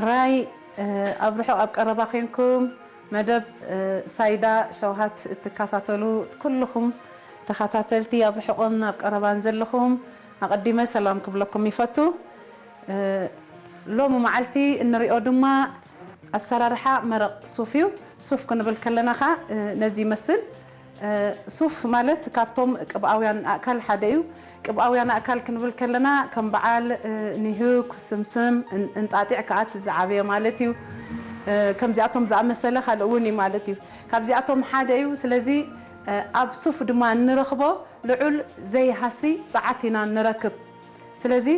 ራይ ኣብ ርሑቕ ኣብ ቀረባ ኮንኩም መደብ ሳይዳ ሸውሃት እትከታተሉ ኩልኹም ተኸታተልቲ ኣብ ርሑቕን ኣብ ቀረባን ዘለኹም ኣቐዲመ ሰላም ክብለኩም ይፈቱ። ሎሚ መዓልቲ እንሪኦ ድማ ኣሰራርሓ መረቕ ሱፍ እዩ። ሱፍ ክንብል ከለና ኸኣ ነዚ ይመስል። ሱፍ ማለት ካብቶም ቅብኣውያን ኣእካል ሓደ እዩ። ቅብኣውያን ኣእካል ክንብል ከለና ከም በዓል ኒሁክ፣ ስምስም፣ እንጣጢዕ ከኣ እቲ ዝዓበየ ማለት እዩ። ከምዚኣቶም ዝኣመሰለ ካልእ እውን እዩ ማለት እዩ። ካብዚኣቶም ሓደ እዩ። ስለዚ ኣብ ሱፍ ድማ እንረኽቦ ልዑል ዘይሃሲ ጸዓት ኢና ንረክብ። ስለዚ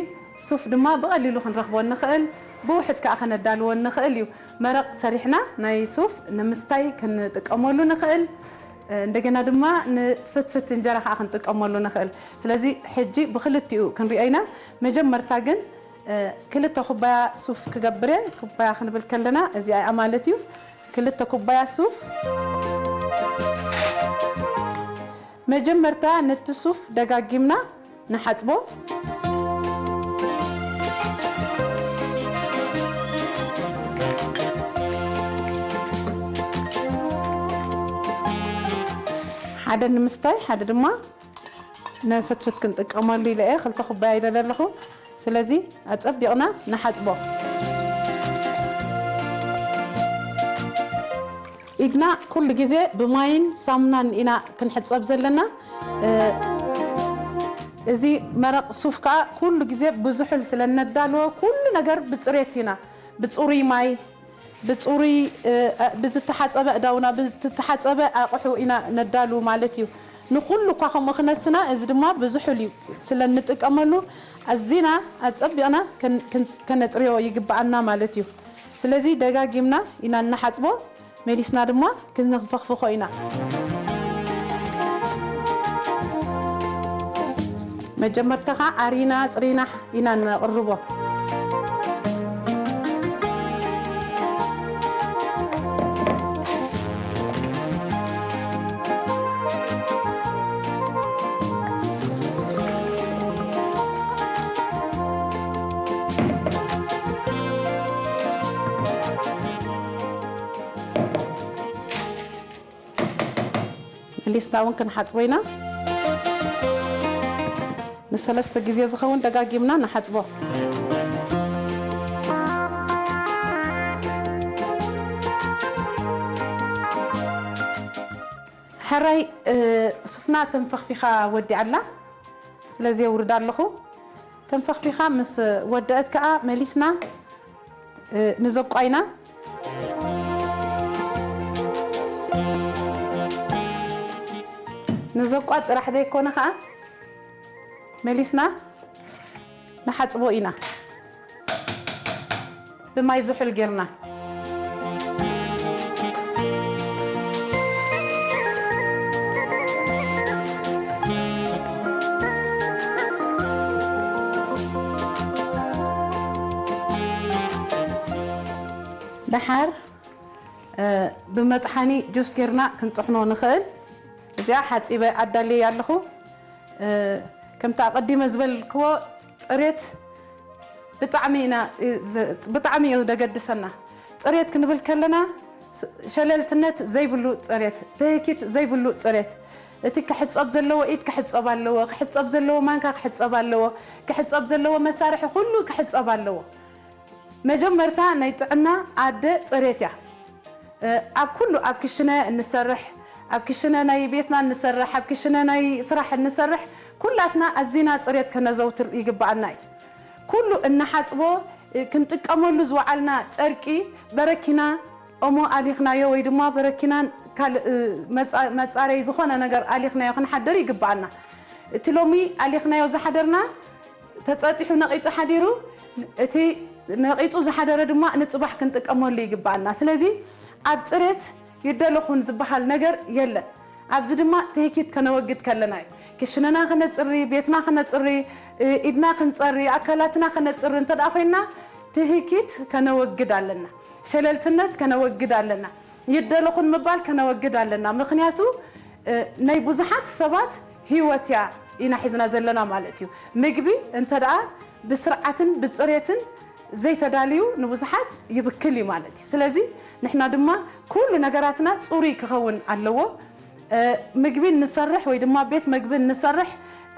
ሱፍ ድማ ብቐሊሉ ክንረኽቦ እንኽእል፣ ብውሑድ ከኣ ከነዳልዎ እንኽእል እዩ። መረቕ ሰሪሕና ናይ ሱፍ ንምስታይ ክንጥቀመሉ ንኽእል፣ እንደገና ድማ ንፍትፍት እንጀራ ከኣ ክንጥቀመሉ ንኽእል። ስለዚ ሕጂ ብኽልቲኡ ክንሪኦ ኢና። መጀመርታ ግን ክልተ ኩባያ ሱፍ ክገብር እየ። ኩባያ ክንብል ከለና እዚኣ እያ ማለት እዩ። ክልተ ኩባያ ሱፍ። መጀመርታ ነቲ ሱፍ ደጋጊምና ንሓጽቦ። ሓደ ንምስታይ፣ ሓደ ድማ ንፍትፍት ክንጥቀመሉ ኢለ እየ። ክልተ ኩባያ ኢለ ዘለኹ። ስለዚ ኣጸቢቕና ንሓጽቦ። ኢድና ኩሉ ግዜ ብማይን ሳሙናን ኢና ክንሕጸብ ዘለና። እ፣ እዚ መረቕ ሱፍ ከኣ ኩሉ ግዜ ብዝሑል ስለ እነዳልዎ ኩሉ ነገር ብጽሬት ኢና፣ ብጽሩይ ማይ፣ ብጽሩይ፣ እ፣ ብዝተሓጸበ እዳውና፣ ብዝተሓጸበ ኣቕሑ ኢና ነዳሉ ማለት እዩ። ንኹሉ እኳ ከምኡ ክነስና፣ እዚ ድማ ብዝሑል እዩ ስለ እንጥቀመሉ ኣዚና ኣጸቢቕና ከን-፣ ከን-፣ ከነጽርዮ ይግብኣና ማለት እዩ። ስለዚ ደጋጊምና ኢና እንሓጽቦ። መሊስና ድማ ክንፈኽፍኾ ኢና። መጀመርታ ኸዓ ኣሪና ኣጽሪና ኢና ነቕርቦ። መሊስና እውን ክንሓጽቦ ኢና። ንሰለስተ ግዜ ዝኸውን ደጋጊምና ንሓጽቦ። ሕራይ፣ እ፣ ሱፍና ተንፈኽፊኻ ወዲኣ ኣላ። ስለዚ የውርዳ ኣለኹ። ተንፈኽፊኻ ምስ ወደአት ከኣ መሊስና፣ እ፣ ንዘቋ ኢና። ንዘቋ ጥራሕ ዘይኮነ ከኣ መሊስና ንሓጽቦ ኢና። ብማይ ዝሑል ጌርና። ደሓር፣ እ፣ ብመጥሓኒ ጁስ ጌርና ክንጥሕኖ ንኽእል። እዚኣ ሓጺበ ኣዳልየ ኣለኹ። እ፣ ከምቲ ኣቐዲመ ዝበልክዎ ጽሬት ብጣዕሚ ኢና፣ እ፣ ዘ-፣ ብጣዕሚ እዩ ደገድሰና። ጽሬት ክንብል ከለና ስ-፣ ሸለልትነት ዘይብሉ ጽሬት፣ ትህኪት ዘይብሉ ጽሬት። እቲ ክሕጸብ ዘለዎ ኢድ ክሕጸብ ኣለዎ፣ ክሕጸብ ዘለዎ ማንካ ክሕጸብ ኣለዎ፣ ክሕጸብ ዘለዎ መሳርሒ ኩሉ ክሕጸብ ኣለዎ። መጀመርታ ናይ ጥዕና ኣደ ጽሬት እያ። እ፣ ኣብ ኩሉ፣ ኣብ ክሽነ እንሰርሕ፣ ኣብ ክሽነ ናይ ቤትና እንሰርሕ፣ ኣብ ክሽነ ናይ ስራሕ እንሰርሕ፣ ኩላትና ኣዚና ጽሬት ከነዘውትር ይግብኣና እዩ። ኩሉ እንሓጽቦ፣ እ፣ ክንጥቀመሉ ዝወዓልና ጨርቂ በረኪና ኦሞ ኣሊኽናዮ ወይ ድማ በረኪናን ካልእ፣ እ፣ መጻ-፣ መጻረይ ዝኾነ ነገር ኣሊኽናዮ ክንሓድር ይግብኣና። እቲ ሎሚ ኣሊኽናዮ ዝሓደርና ተጸጢሑ ነቒጹ ሓዲሩ፣ እቲ ነቒጹ ዝሓደረ ድማ ንጽባሕ ክንጥቀመሉ ይግብኣና። ስለዚ ኣብ ጽሬት ይደለኹን ዝበሃል ነገር የለን። ኣብዚ ድማ ትህኪት ከነወግድ ከለና እዩ። ክሽነና ከነጽሪ፣ ቤትና ከነጽሪ፣ እ፣ ኢድና ክንጸሪ፣ ኣካላትና ከነጽሪ እንተ ደኣ ኮይንና ትህኪት ከነወግድ ኣለና። ሸለልትነት ከነወግድ ኣለና። ይደለኹን ምባል ከነወግድ ኣለና። ምኽንያቱ፣ እ፣ ናይ ብዙሓት ሰባት ህይወት እያ ኢና ሒዝና ዘለና ማለት እዩ። ምግቢ እንተ ደኣ ብስርዓትን ብጽሬትን ዘይተዳልዩ ንብዙሓት ይብክል እዩ ማለት እዩ። ስለዚ ንሕና ድማ ኩሉ ነገራትና ጽሩይ ክኸውን ኣለዎ። እ፣ ምግቢ እንሰርሕ ወይ ድማ ቤት ምግቢ እንሰርሕ፣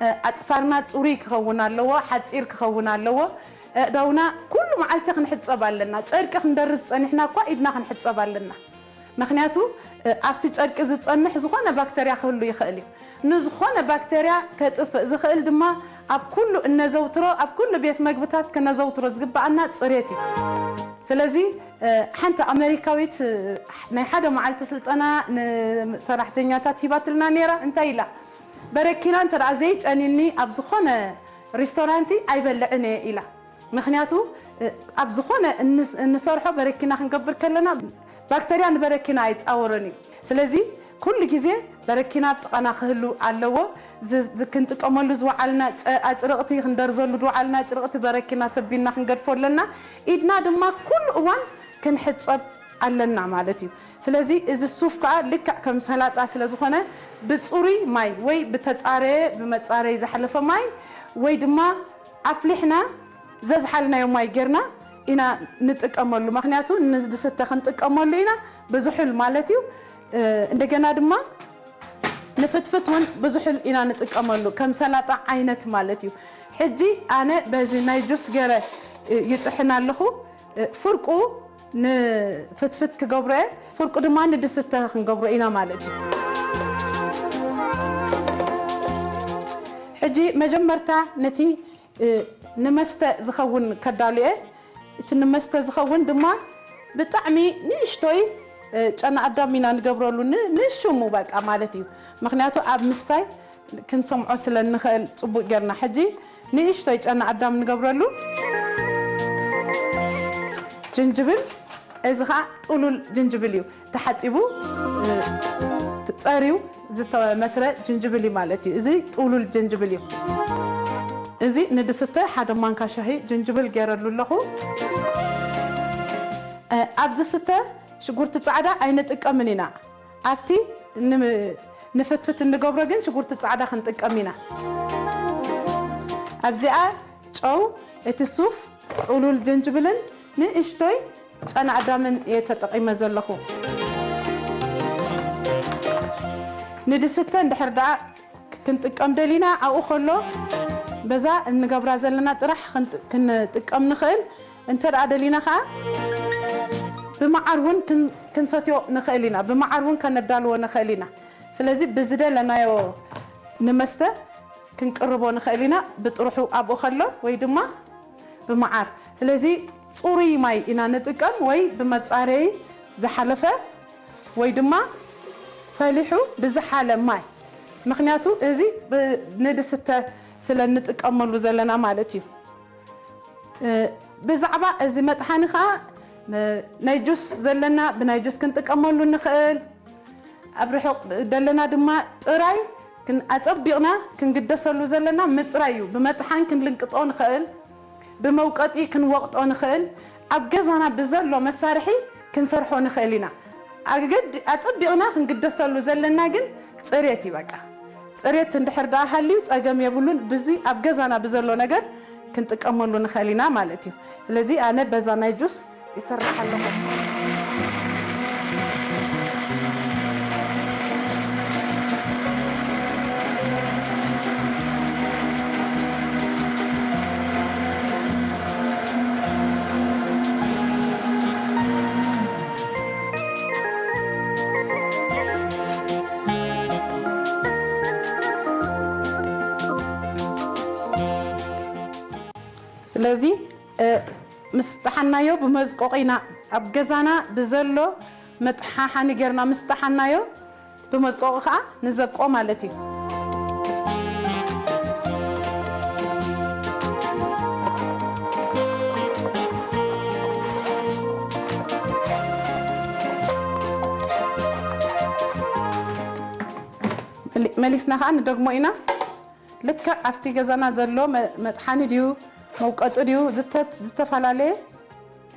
እ፣ ኣጽፋርና ጽሩይ ክኸውን ኣለዎ፣ ሓጺር ክኸውን ኣለዎ። እ፣ ዳውና ኩሉ መዓልቲ ክንሕጸብ ኣለና። ጨርቂ ክንደርዝ ጸኒሕና እኳ ኢድና ክንሕጸብ ኣለና። ምኽንያቱ፣ እ፣ ኣብቲ ጨርቂ ዝጸንሕ ዝኾነ ባክተርያ ክህሉ ይኽእል እዩ። ንዝኾነ ባክተርያ ከጥፍእ ዝኽእል ድማ ኣብ ኩሉ እነዘውትሮ፣ ኣብ ኩሉ ቤት መግብታት ክነዘውትሮ ዝግብኣና ጽሬት እዩ። ስለዚ፣ እ፣ ሓንቲ ኣመሪካዊት፣ እ፣ ናይ ሓደ መዓልቲ ስልጠና ንሰራሕተኛታት ሂባትልና ነይራ። እንታይ ኢላ? በረኪና እንተ ደኣ ዘይጨንዩኒ ኣብ ዝኾነ ሪስቶራንቲ ኣይበልዕን እየ ኢላ። ምኽንያቱ፣ እ፣ ኣብ ዝኾነ እንስ-፣ እንሰርሖ በረኪና ክንገብር ከለና ባክተርያ ንበረኪና ኣይጻወሮን እዩ። ስለዚ ኩሉ ግዜ በረኪና ኣብ ጥቓና ክህሉ ኣለዎ። ዝ-፣ ዝ-፣ ክንጥቀመሉ ዝወዓልና ጨ-፣ ኣጭርቕቲ፣ ክንደርዘሉ ዝወዓልና ኣጭርቕቲ በረኪና ሰቢና ክንገድፎ ኣለና። ኢድና ድማ ኩሉ እዋን ክንሕጸብ ኣለና ማለት እዩ። ስለዚ እዚ ሱፍ ከኣ ልክዕ ከም ሰላጣ ስለ ዝኾነ ብጽሩይ ማይ ወይ ብተጻረየ፣ ብመጻረይ ዝሓለፈ ማይ ወይ ድማ ኣፍሊሕና ዘዝሓልናዮ ማይ ጌርና ኢና ንጥቀመሉ። ምኽንያቱ ንዝስተ ክንጥቀመሉ ኢና፣ ብዝሑል ማለት እዩ። እ፣ እንደገና ድማ ንፍትፍት እውን ብዝሑል ኢና ንጥቀመሉ፣ ከም ሰላጣ ዓይነት ማለት እዩ። ሕጂ ኣነ በዚ ናይ ጁስ ገረ፣ እ፣ ይጥሕን ኣለኹ። እ፣ ፍርቁ ንፍትፍት ክገብሮ እየ፣ ፍርቁ ድማ ንድስተ ክንገብሮ ኢና ማለት እዩ። ሕጂ መጀመርታ ነቲ፣ እ፣ ንመስተ ዝኸውን ከዳሉ እየ። እቲ ንመስተ ዝኸውን ድማ ብጣዕሚ ንእሽቶይ፣ እ፣ ጨና ኣዳም ኢና ንገብረሉ፣ ን-፣ ንሽሙ በቃ ማለት እዩ። ምኽንያቱ ኣብ ምስታይ ክንሰምዖ ስለ እንኽእል ጽቡቕ ጌርና። ሕጂ ንእሽቶይ ጨና ኣዳም ንገብረሉ። ጅንጅብል፣ እዚ ኸኣ ጥሉል ጅንጅብል እዩ። ተሓጺቡ፣ እ፣ ጸርዩ ዝተመትረ ጅንጅብል እዩ ማለት እዩ። እዚ ጥሉል ጅንጅብል እዩ። እዚ ንድስተ ሓደ ማንካ ሻሂ ጅንጅብል ገይረሉ ኣለኹ። እ፣ ኣብዚ ስተ ሽጉርቲ ጻዕዳ ኣይንጥቀምን ኢና። ኣብቲ ን-፣ ንፍትፍት እንገብሮ ግን ሽጉርቲ ጻዕዳ ክንጥቀም ኢና። ኣብዚኣ ጨው፣ እቲ ሱፍ፣ ጥሉል ጅንጅብልን ንእሽቶይ ጨና ኣዳምን እየ ተጠቒመ ዘለኹ። ንድስተ እንድሕር ደኣ ክንጥቀም ደሊና፣ ኣብኡ ከሎ በዛ እንገብራ ዘለና ጥራሕ ክንጥ-፣ ክንጥቀም ንኽእል። እንተ ደኣ ደሊና ኸኣ ብመዓር እውን ክን-፣ ክንሰትዮ ንኽእል ኢና፣ ብመዓር እውን ከነዳልዎ ንኽእል ኢና። ስለዚ ብዝደለናዮ ንመስተ ክንቅርቦ ንኽእል ኢና፣ ብጥርሑ ኣብኡ ከሎ ወይ ድማ ብመዓር። ስለዚ ጽሩይ ማይ ኢና ንጥቀም፣ ወይ ብመጻረዪ ዝሓለፈ ወይ ድማ ፈሊሑ ብዝሓለ ማይ። ምኽንያቱ እዚ ብ-፣ ንድስተ ስለ እንጥቀመሉ ዘለና ማለት እዩ። እ፣ ብዛዕባ እዚ መጥሓኒ ኸኣ፣ እ፣ ናይ ጁስ ዘለና ብናይ ጁስ ክንጥቀመሉ ንኽእል። ኣብ ርሑቕ ደለና ድማ ጥራይ ክን-፣ ኣጸቢቕና ክንግደሰሉ ዘለና ምጽራይ እዩ። ብመጥሓን ክንልንቅጦ ንኽእል፣ ብመውቀጢ ክንወቕጦ ንኽእል፣ ኣብ ገዛና ብዘሎ መሳርሒ ክንሰርሖ ንኽእል ኢና። ኣገድ-፣ ኣጸቢቕና ክንግደሰሉ ዘለና ግን ጽሬት እዩ በቃ። ጽሬት እንድሕር ደኣ ሃልዩ ጸገም የብሉን። ብዚ ኣብ ገዛና ብዘሎ ነገር ክንጥቀመሉ ንኽእል ኢና ማለት እዩ። ስለዚ ኣነ በዛ ናይ ጁስ ይሰርሕ ኣለኹ። ስለዚ፣ እ፣ ምስ ጠሓናዮ ብመዝቆቒ ኢና፣ ኣብ ገዛና ብዘሎ መጥሓሓኒ ጌርና ምስ ጠሓናዮ፣ ብመዝቆቒ ኸኣ ንዘብቆ ማለት እዩ። መሊ-፣ መሊስና ኸኣ ንደግሞ ኢና። ልክዕ ኣብቲ ገዛና ዘሎ መ-፣ መጥሓኒ ድዩ፣ መውቀጢ ድዩ፣ ዝተ-፣ ዝተፈላለየ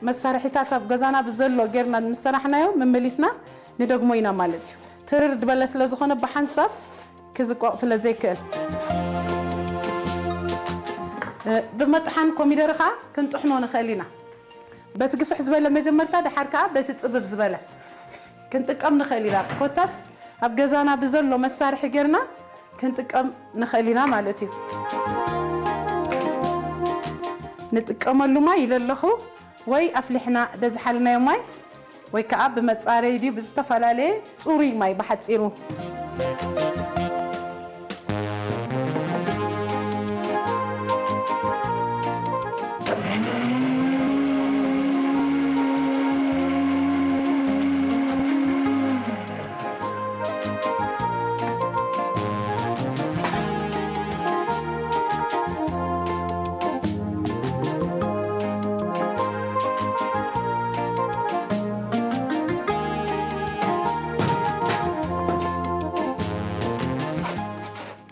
መሳርሒታት ኣብ ገዛና ብዘሎ ጌርና ምስ ሰራሕናዮ መመሊስና ንደግሞ ኢና ማለት እዩ። ትርር ዝበለ ስለ ዝኾነ ብሓንሳብ ክዝቆቕ ስለ ዘይክእል። እ፣ ብመጥሓን ኮሚደረ ኸኣ ክንጥሕኖ ንኽእል ኢና። በቲ ግፍሕ ዝበለ መጀመርታ፣ ደሓር ከኣ በቲ ጽብብ ዝበለ ክንጥቀም ንኽእል ኢና። ኮታስ ኣብ ገዛና ብዘሎ መሳርሒ ጌርና ክንጥቀም ንኽእል ኢና ማለት እዩ። ንጥቀመሉ ማይ ኢለ ኣለኹ፣ ወይ ኣፍሊሕና ደዝሓልናዮ ማይ፣ ወይ ከኣ ብመጻረዪ ድዩ ብዝተፈላለየ ጽሩይ ማይ ብሓጺሩ።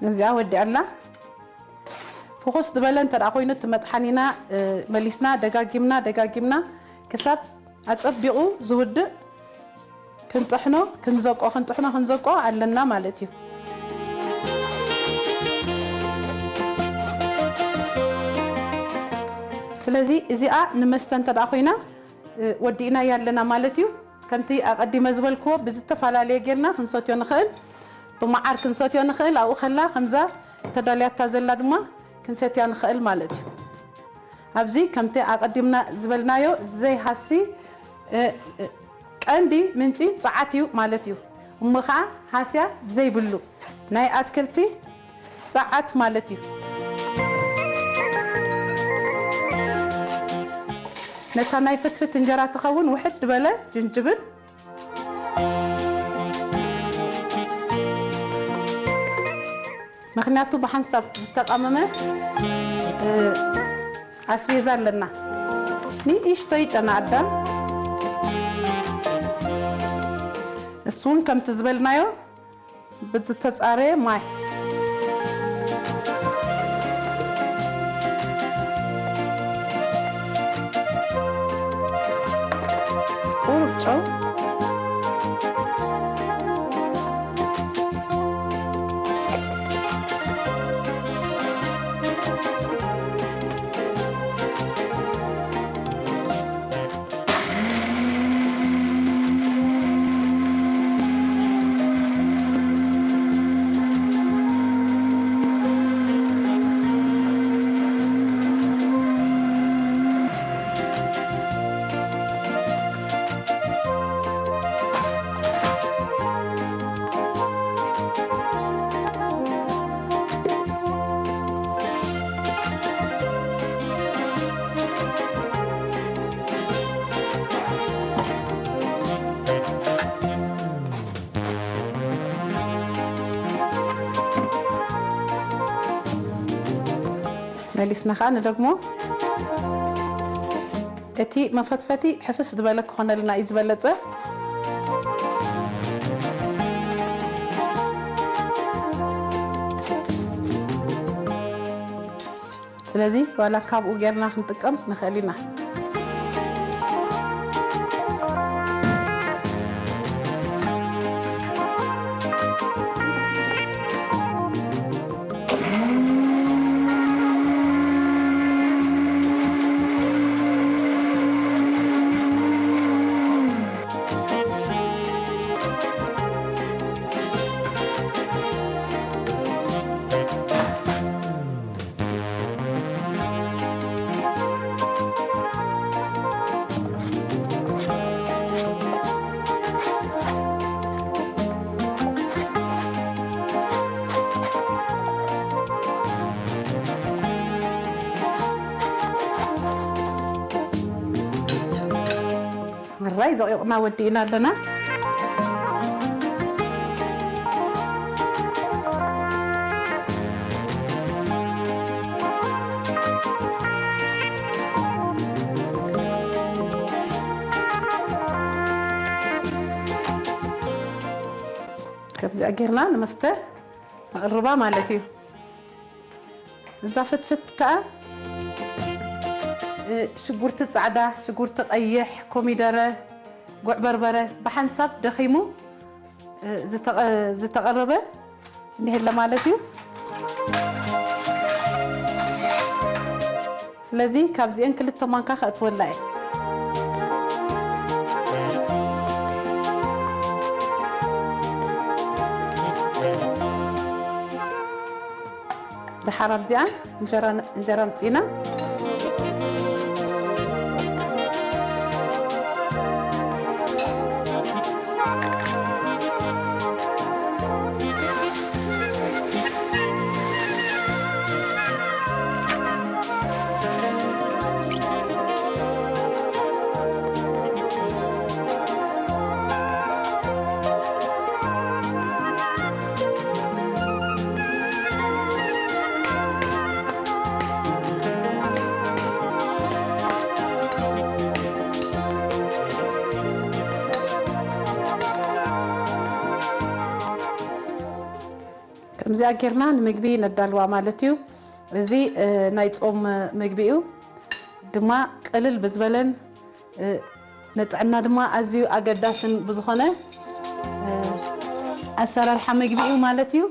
እዚኣ ወዲኣላ። ፍኹስ ዝበለ እንተ ደኣ ኮይኑ፣ እቲ መጥሓኒና፣ እ፣ መሊስና ደጋጊምና፣ ደጋጊምና ክሳብ ኣጸቢቑ ዝውድእ ክንጥሕኖ፣ ክንዘቆ፣ ክንጥሕኖ፣ ክንዘቆ ኣለና ማለት እዩ። ስለዚ እዚኣ ንመስተ እንተ ደኣ ኮይና፣ እ፣ ወዲእናያ ኣለና ማለት እዩ። ከምቲ ኣቐዲመ ዝበልክዎ ብዝተፈላለየ ጌርና ክንሰትዮ ንኽእል። ብመዓር ክንሰትዮ ንኽእል። ኣብኡ ከላ ከምዛ ተዳልያታ ዘላ ድማ ክንሰትያ ንኽእል ማለት እዩ። ኣብዚ ከምቲ ኣቐዲምና ዝበልናዮ ዘይሃሲ፣ እ፣ እ፣ ቀንዲ ምንጪ ጸዓት እዩ ማለት እዩ። እሞ ኸኣ ሃስያ ዘይብሉ ናይ ኣትክልቲ ጸዓት ማለት እዩ። ነታ ናይ ፍትፍት እንጀራ ትኸውን ውሕድ ዝበለ ጅንጅብል፣ ምኽንያቱ ብሓንሳብ ዝተቐመመ፣ እ፣ ኣስቤዛ ኣለና። ንእሽቶይ ጨና ኣዳም፣ እሱ እውን ከምቲ ዝበልናዮ ብዝተጻረየ ማይ። ቁሩብ ጨው። መሊስና ኸኣ ንደግሞ። እቲ መፈትፈቲ ሕፍስ ዝበለ ክኾነልና እዩ ዝበለጸ። ስለዚ ዋላ ካብኡ ጌርና ክንጥቀም ንኽእል ኢና። ሕራይ ዘቂቕና ወዲእና ኣለና። ከምዚኣ ጌርና ንመስተ ነቕርባ ማለት እዩ። እዛ ፍትፍት ከኣ፣ እ፣ ሽጉርቲ ጻዕዳ፣ ሽጉርቲ ቀይሕ፣ ኮሚደረ፣ ጉዕ በርበረ ብሓንሳብ ደኺሙ፣ እ፣ ዝተቐ-፣ ዝተቐረበ እንዲህ የለ ማለት እዩ። ስለዚ ካብዚአን ክልተ ማንካ ከእትወላ እየ። ደሓር ኣብዚኣ እንጀራ፣ እንጀራ ኣምጺእና። ከምዚኣ ጌርና ንምግቢ ነዳልዋ ማለት እዩ። እዚ፣ እ፣ ናይ ጾም ምግቢ እዩ። ድማ ቅልል ብዝበለን፣ እ፣ ንጥዕና ድማ ኣዝዩ ኣገዳስን ብዝኾነ፣ እ፣ ኣሰራርሓ ምግቢ እዩ ማለት እዩ።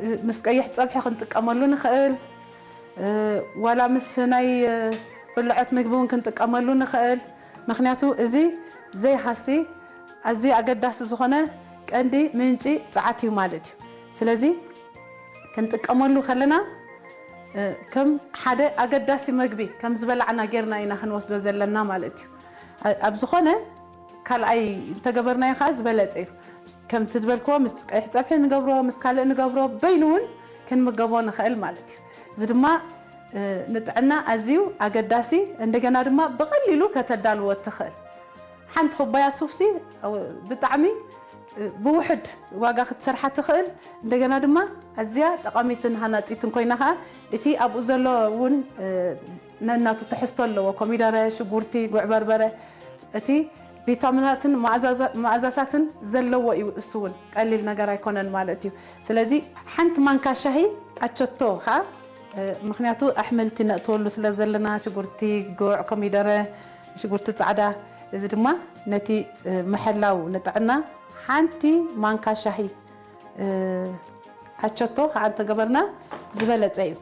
እ፣ ምስ ቀይሕ ጸብሒ ክንጥቀመሉ ንኽእል፣ እ፣ ዋላ ምስ ናይ፣ እ፣ ብልዖት ምግቢ እውን ክንጥቀመሉ ንኽእል። ምኽንያቱ እዚ ዘይሃሲ ኣዝዩ ኣገዳሲ ዝኾነ ቀንዲ ምንጪ ጸዓት እዩ ማለት እዩ። ስለዚ ክንጥቀመሉ ከለና፣ እ፣ ከም ሓደ ኣገዳሲ መግቢ ከም ዝበላዕና ጌርና ኢና ክንወስዶ ዘለና ማለት እዩ። ኣ-፣ ኣብ ዝኾነ ካልኣይ እንተገበርናዮ ከዓ ዝበለጸ እዩ። ከምቲ ዝበልክዎ ምስ ቀይሕ ጸብሒ ንገብሮ፣ ምስ ካልእ ንገብሮ፣ በይኑ እውን ክንምገቦ ንኽእል ማለት እዩ። እዚ ድማ፣ እ፣ ንጥዕና ኣዝዩ ኣገዳሲ፣ እንደገና ድማ ብቐሊሉ ከተዳልዎ እትኽእል ሓንቲ ኩባያ ሱፍሲ፣ እ፣ ብጣዕሚ፣ እ፣ ብውሑድ ዋጋ ክትሰርሓ ትኽእል፣ እንደገና ድማ ኣዝያ ጠቓሚትን ሃናጺትን ኮይና ኸኣ እቲ ኣብኡ ዘሎ እውን፣ እ፣ ነናቱ ትሕዝቶ ኣለዎ። ኮሚደረ፣ ሽጉርቲ፣ ጉዕ በርበረ፣ እቲ ቪታሚናትን መኣዛዛ-፣ መኣዛታትን ዘለዎ እዩ። እሱ እውን ቀሊል ነገር ኣይኮነን ማለት እዩ። ስለዚ ሓንቲ ማንካ ሻሂ ኣቸቶ ኸኣ፣ እ፣ ምኽንያቱ ኣሕምልቲ ነእትወሉ ስለ ዘለና፣ ሽጉርቲ፣ ጉዕ፣ ኮሚደረ፣ ሽጉርቲ ጻዕዳ፣ እዚ ድማ ነቲ፣ እ፣ ምሕላው ንጥዕና ሓንቲ ማንካ ሻሂ፣ እ፣ ኣቸቶ ከዓ እንተገበርና ዝበለጸ እዩ።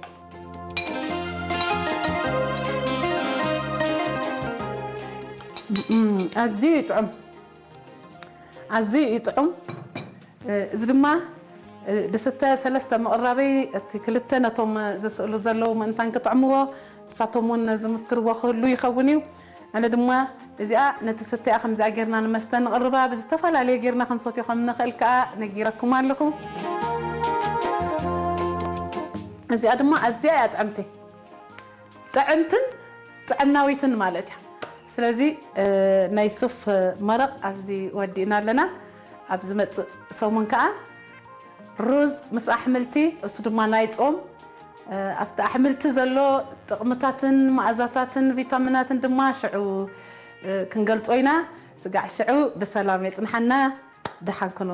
እም፣ ኣዝዩ ይጥዑም፣ ኣዝዩ ይጥዑም። እ፣ እዚ ድማ፣ እ፣ ድስተ ሰለስተ ምቕራበይ፣ እቲ ክልተ ነቶም ዝስእሉ ዘለዉ ምእንታን ክጥዕምዎ፣ ንሳቶም እውን ዝምስክርዎ ክህሉ ይኸውን እዩ። ኣነ ድማ እዚኣ ነቲ ስትያ ከምዚኣ ጌርና ንመስተ ንቕርባ፣ ብዝተፈላለየ ጌርና ክንሰትዮ ከም ንኽእል ከኣ ነጊረኩም ኣለኹ። እዚኣ ድማ ኣዝያ እያ ጥዕምቲ። ጥዕምትን ጥዕናዊትን ማለት እያ። ስለዚ፣ እ፣ ናይ ሱፍ መረቕ ኣብዚ ወዲእና ኣለና። ኣብ ዝመጽእ ሰሙን ከኣ ሩዝ ምስ ኣሕምልቲ፣ እሱ ድማ ናይ ጾም፣ እ፣ ኣብቲ ኣሕምልቲ ዘሎ ጥቕምታትን መኣዛታትን ቪታሚናትን ድማ ሽዑ፣ እ፣ ክንገልጾ ኢና። ስጋዕ ሽዑ ብሰላም የጽንሓና። ደሓን ኩኑ።